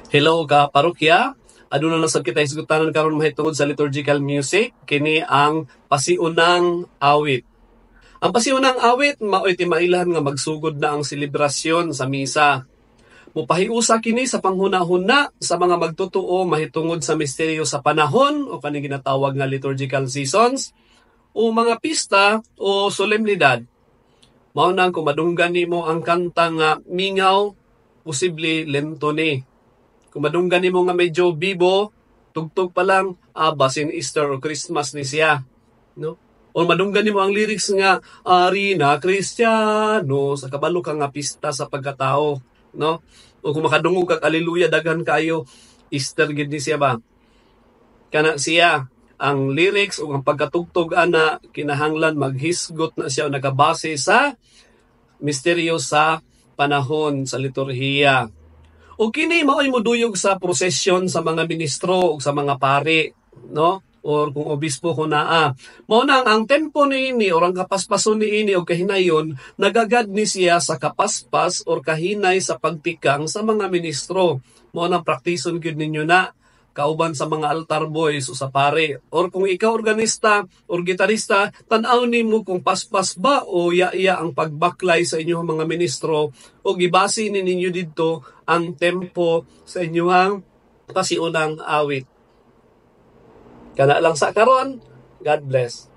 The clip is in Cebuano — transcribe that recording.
Hello ka parokya. Aduna na sad kita hisgutanan karon mahitungod sa liturgical music, kini ang pasiunang awit. Ang pasiunang awit mao'y timailhan nga magsugod na ang selebrasyon sa misa. Mupahiusa kini sa panghuna-huna sa mga magtotoo mahitungod sa misteryo sa panahon o kaning ginatawag nga liturgical seasons o mga pista o solemnidad. Mao nang kung madunggan nimo ang kanta nga mingaw, posible Lento ni. Kung madunggan nimo nga medyo bibo, tugtog pa lang, basin Easter o Christmas ni siya. No? O madunggan nimo ang lyrics nga Ari na Kristiyano, sa kabalo ka nga pista sa pagkatao, no? O kung makadungog kag Alleluia daghan kaayo, Easter gid ni siya ba? Kana siya ang lyrics o ang pagkatugtog ana kinahanglan maghisgot na siya o nakabase sa misteryo sa panahon sa liturhiya. O kini mao'y moduyog sa prosesyon sa mga ministro ug sa mga pari, no? Or kung obispo kung naa. Mao nang ang tempo niini or ang kapaspason niini og kahinayon nagagad ni siya sa kapaspas or kahinay sa pagtikang sa mga ministro. Mao nang praktison gyud ninyo na kauban sa mga altar boys o sa pare. Or kung ikaw organista or gitarista, tan-aw nimo kung paspas ba o ya-ya ang pagbaklay sa inyong mga ministro o gibase ni ninyo didto ang tempo sa inyong pasiunang awit. Kana lang sa karon. God bless.